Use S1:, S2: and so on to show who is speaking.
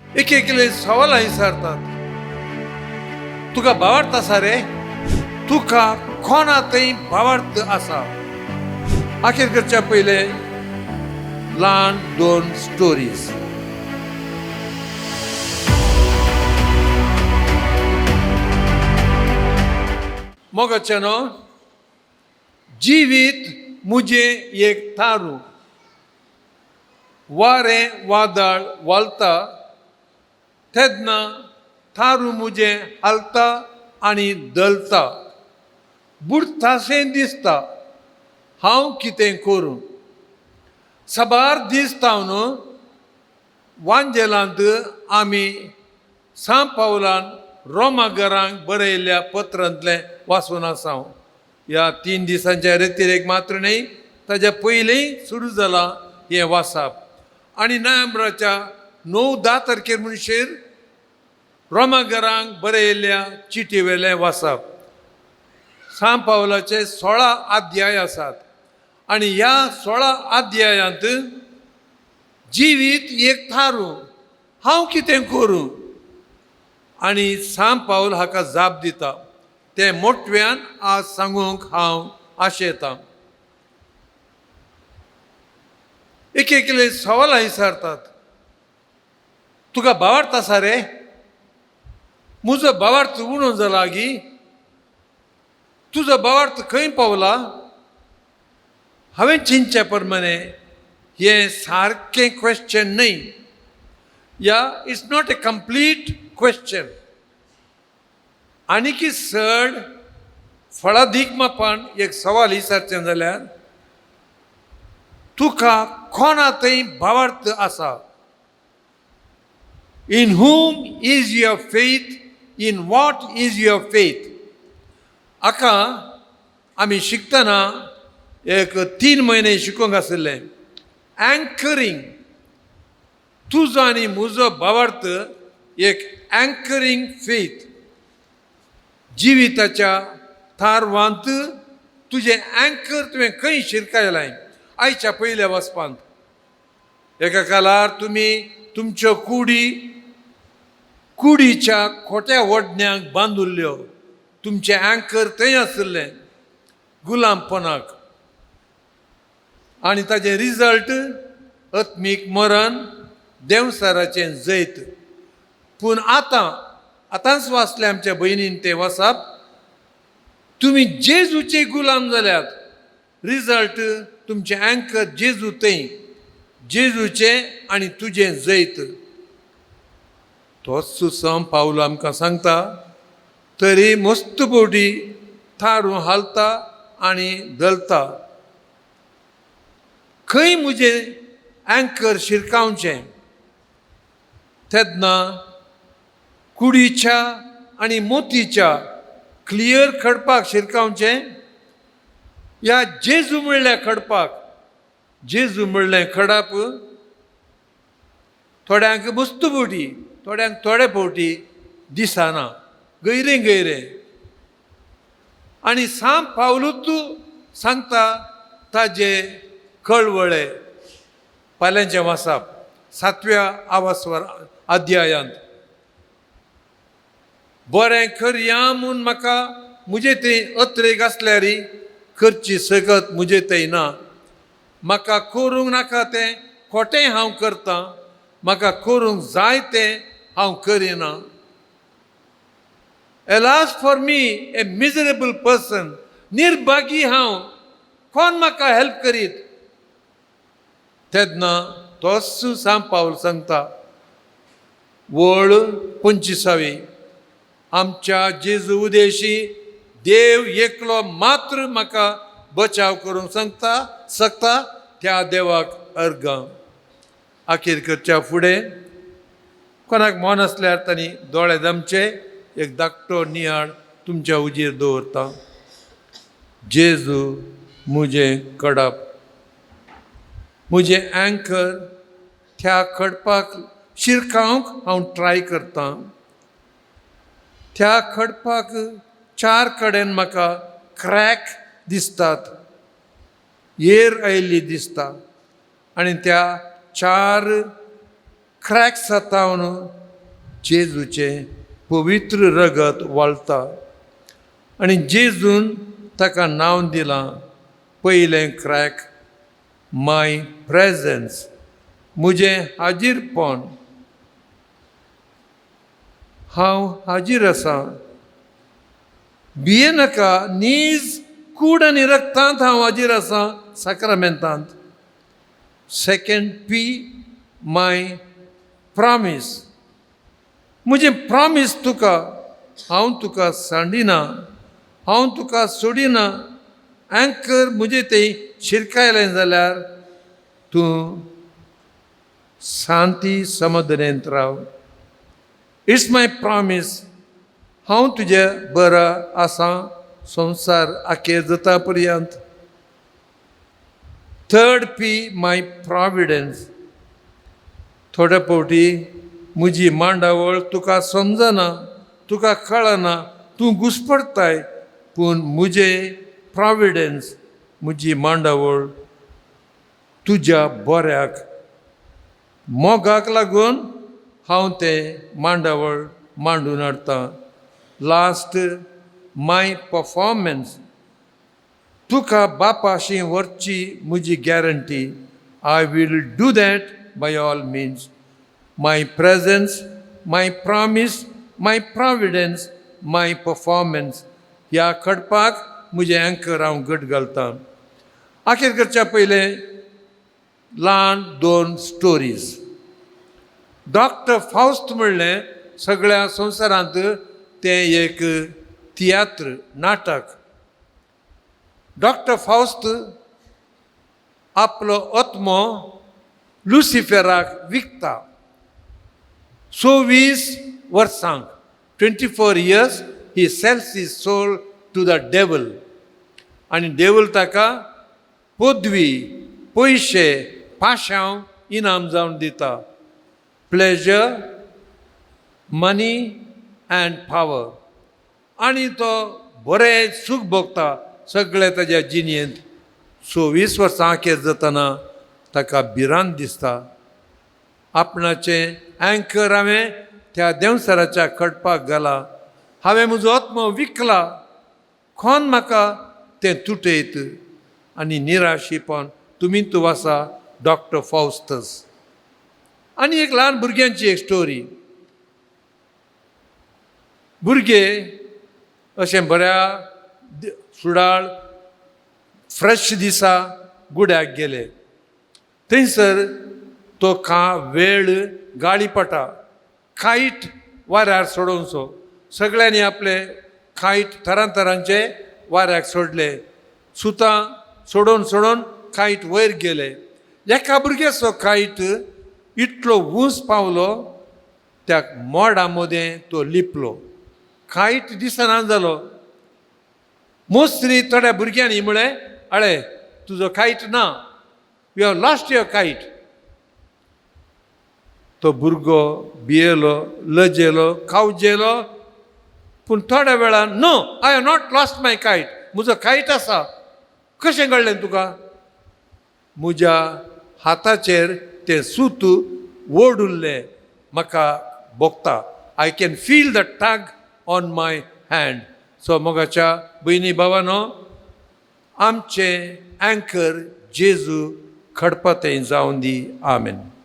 S1: एक एकले सवालां विचारतात, तुका भावार्थ आसा रे? तुका कोणा थंय भावार्थ आसा? आखेर करच्या पयले ल्हान दोन स्टोरीज. मोगाच्यानो, जिवीत मुजें एक थारू, वारें वादळ वालता तेन्ना थारू मुजें हालता आनी दलता, बुडटाशें दिसता. हांव कितें करूं? साबार दीस तावन वांजेलांत आमी सां पावलान रोमागरांक बरयल्ल्या पत्रांतलें वाचून आसा. ह्या 3 दिसांच्या रेतिरेक मात्र न्हय, ताज्या पयलीं सुरू जालां हें वाचप. आनी नोव्हेंबराच्या 9-10 तारखेर म्हणशीर रोमागरांक बरयल्ल्या चिटी वेलें वाचप. सां पावलाचे 16 अध्याय आसात आनी ह्या 16 अध्यायांत जिवीत एक थारूं, हांव कितें करूं, आनी सां पावल हाका जाप दिता. तें मोटव्यान आज सांगूंक हांव आशेतां. एक एकले सवालां विचारतात, तुका भावार्थ आसा रे? म्हजो भावार्थ उणो जाला गी? तुजो भावार्थ खंय पावला? हांवें चिंतच्या प्रमाणे हें सारकें क्वेश्चन न्हय, या it's not a complete question. आनीकी चड फळादीक मापान एक सवाल विचारचें जाल्यार, तुका कोणा थंय भावार्थ आसा? In whom is your faith? In what is your faith? हाका आमी शिकतना एक 3 म्हयने शिकोवंक आशिल्लें. एंकरींग, तुजो आनी म्हजो भावार्थ एक एंकरींग फेथ. जिविताच्या थारवांत तुजें एंकर तुवें खंय शिरकायलां? आयच्या पयल्या वचपांत एका काळार तुमी तुमच्यो कुडी कुडीच्या खोट्या वडण्यांक बांदुल्ल्यो. तुमचें एंकर थंय आशिल्लें गुलामपणाक, आनी ताजें रिजल्ट आत्मीक मरण, देंवसाराचें जैत. पूण आतां आतांच वाचलें आमच्या भयणीन तें वाचप, तुमी जेजूचे गुलाम जाल्यात. रिजल्ट तुमचें एंकर जेजू थंय, जेजूचें आनी तुजें जैत. तोच सम पावलो आमकां सांगता, तरी मस्त बोडी थारू हालता आनी धलता. खंय म्हजें एंकर शिरकावचें? तेन्ना कुडीच्या आनी मोतीच्या क्लियर खडपाक शिरकावचें, या जेजू म्हणल्या खडपाक? जेजू म्हणलें खडप थोड्यांक मस्त बोटी, थोड्यांक थोडे फावटी दिसना, गैरें गैरें. आनी साम पावलूच सांगता ताजे कळवळे पाल्यांचें वाचप 7व्या आवासवर अध्यायांत. बरें करया म्हूण म्हाका म्हजे थंय अत्रेक आसल्यार करची सकत म्हजे थंय ना. म्हाका करूंक नाका तें खोटें हांव करतां, म्हाका करूंक जाय तें हांव करिना. Alas for me a miserable person, निर्भागी हांव, कोण म्हाका हेल्प करीत? तेन्ना तोच सां पावल सांगता, वळ 25वी, आमच्या जेजू उदेशी देव एकलो मात्र म्हाका बचाव करूंक सांगता शकता, त्या देवाक अर्गां. आखेर करच्या फुडें कोणाक मन आसल्यार तांणी दोळे दमचे, एक धाकटो नियाळ तुमच्या उजीर दवरता. जेजू म्हजें कडप, म्हजें एंकर त्या खडपाक शिरकावंक हांव ट्राय करतां. त्या खडपाक 4 कडेन म्हाका क्रॅक दिसतात, येर आयिल्ली दिसता, आनी त्या 4 क्रॅक्स जावन जेजूचें पवित्र रगत व्हाळटा आनी जेजून ताका नांव दिलां. पयलें क्रॅक, माय प्रेजन्स, म्हजें हाजीरपण. हांव हाजीर आसा, भियेनाका. नीज कूड आनी रक्तांत हांव हाजीर आसा, साक्रामेंतांत. सेकंड पी, माय प्रॉमीस, म्हजें प्रॉमीस तुका. हांव तुका सांडिना, हांव तुका सोडिना. अँकर म्हजें तें शिरकायलें जाल्यार तूं शांती समाधानेंत राव. It's my promise. हांव तुजे बरो आसा संवसार आखेर जाता पर्यंत. थर्ड पी, माय प्रॉविडन्स. थोडे फावटी म्हजी मांडावळ तुका समजना, तुका कळना, तूं घुसपडताय, पूण म्हजें प्रॉविडन्स, म्हजी मांडावळ तुज्या बऱ्याक, मोगाक लागून हांव तें मांडावळ मांडून हाडटा. लास्ट, माय परफॉर्मन्स. तुका बापाशी व्हरची म्हजी guarantee. I will do that by all means. My presence, my promise, my providence, my performance. ह्या खडपाक म्हजें अँकर हांव घट घालतां. आखेर करच्या पयलें ल्हान दोन स्टोरीज. डॉक्टर फावस्त म्हणलें सगळ्या संवसारांत तें एक तियात्र नाटक. डॉक्टर फावस्त आपलो आत्मो लुसिफेराक विकता 24 वर्सांक. 24 years he sells his soul to the devil. आनी देवल ताका पदवी, पयशे, पाशांव इनाम जावन दिता, प्लेजर, मनी अँड पावर. आनी तो बरें सूख भोगता सगळे ताज्या जिणेंत. 24 वर्सां अखेर जातना ताका भिरांत दिसता, आपणाचें अँकर हांवें त्या देंवचाराच्या खडपाक घाला, हांवें म्हजो आत्मो विकला, कोण म्हाका तें तुटयत? आनी निराशीपण. तुमी तूं आसा डॉक्टर फावस्तस. आनी एक ल्हान भुरग्यांची एक स्टोरी. भुरगे अशें बऱ्या सुडाळ फ्रेश दिसा गुड्याक गेले. थंयसर तो का वेळ गाळीपटा कायट वाऱ्यार सोडोवचो. सगळ्यांनी आपले कायट तरांतरांचे वाऱ्याक सोडले. सुतां सोडोवन सोडोवन कायट वयर गेले. एका भुरग्याचो कायट इतलो ऊंच पावलो, त्या मोडा मदें तो लिपलो, कायट दिसना जालो. मोस्त्री थोड्या भुरग्यांनी म्हळें, "अळे, तुजो कायट ना, you have lost your kite." तो भुरगो भियेलो, लजेलो, कावजेलो, पूण थोड्या वेळान, "No, I have not lost my kite. म्हजो कायट आसा." "कशें कळ्ळें तुका?" "म्हज्या हाताचेर तें सूत ओड उरलें, म्हाका भोगता. I can feel the tug on my hand." So मोगाच्या भयणी भावानो, आमचें अँकर जेजू खडपातें जावन दी. आमेन.